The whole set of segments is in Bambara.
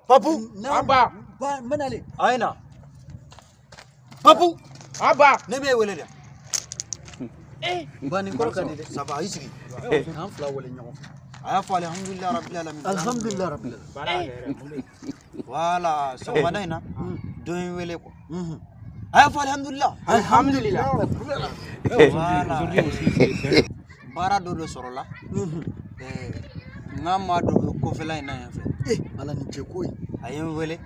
Papu. Aba. Ba n bɛ nalen. A ye na. Papu. Aba. Ne b'e wele dɛ. Ba nin kɔrɔ ka di dɛ. Ça va, i sigi. K'an fila wele ɲɔgɔn fɛ. A y'a fɔ alihamudulila rabbil alamin. Alhamdulillah rabbil alamin. Voilà, sɔgɔmada in na dɔ ye n wele quoi. A y'a fɔ alihamudulila. Alhamdulillah. Voilà. Baara dɔ de sɔrɔla. N ka maa dɔ bɛ kɔfɛla in na yan fɛ. Eh, ala ni ce ko ye. A ye n wele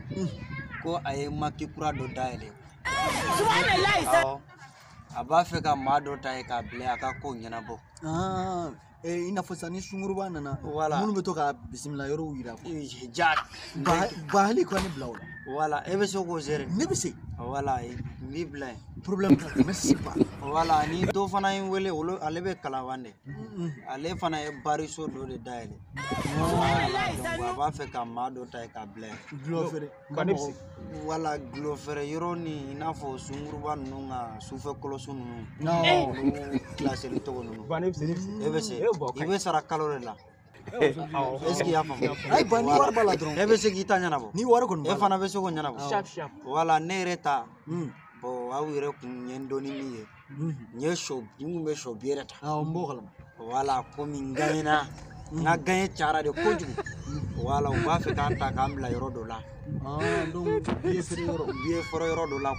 ko a ye maki kura dɔ dayɛlɛ. Awɔ. A b'a fɛ ka maa dɔ ta yen k'a bila a ka kow ɲɛnabɔ. Ah, i n'a fɔ sisan ni sunguruba nana. Voilà. Minnu bɛ to ka bisimila yɔrɔw yira quoi. Ja. Ba hali ka ne bila o la. Voilà, e bɛ se k'o gérer. Ne bɛ se. Voilà, n b'i bila yen. Problème t'a la, merci ba. Voilà, ni dɔ fana ye n wele, olu ale bɛ Kalaban de. Ale fana ye bariso dɔ de dayɛlɛ. Voilà, donc a b'a fɛ ka maa dɔ ta yen k'a bila yen. Gulɔ feere. Ba ne bɛ se. Voilà, gulɔ feere yɔrɔ ni i n'a fɔ sunguruba ninnu ka sufɛ kɔlɔsi ninnu. Non. Olu kilaseli tɔgɔ ninnu. Ba ne bɛ se, ne bɛ se. E bɛ se. Bɔ I bɛ sara kalo de la. Est ce que i y'a faamu? Ayi ba ni wari b'a la dɔrɔn. E bɛ se k'i ta ɲɛnabɔ. Ni wari kɔni E b'a la. fana bɛ se k'o ɲɛnabɔ. Sharp sharp. Voilà, ne yɛrɛ ta. Bon, aw yɛrɛ kun ye n dɔn ni min ye. N ye sɔ, n kun bɛ sɔ bi yɛrɛ ta. Awɔ, n b'o kalama. Voilà, komi n gagnera. N ka gagne cayara de kojugu. Voilà, u b'a fɛ k'an ta k'an bila yɔrɔ dɔ la. Ah, donc billet feere yɔrɔ. Billet feere yɔrɔ dɔ la.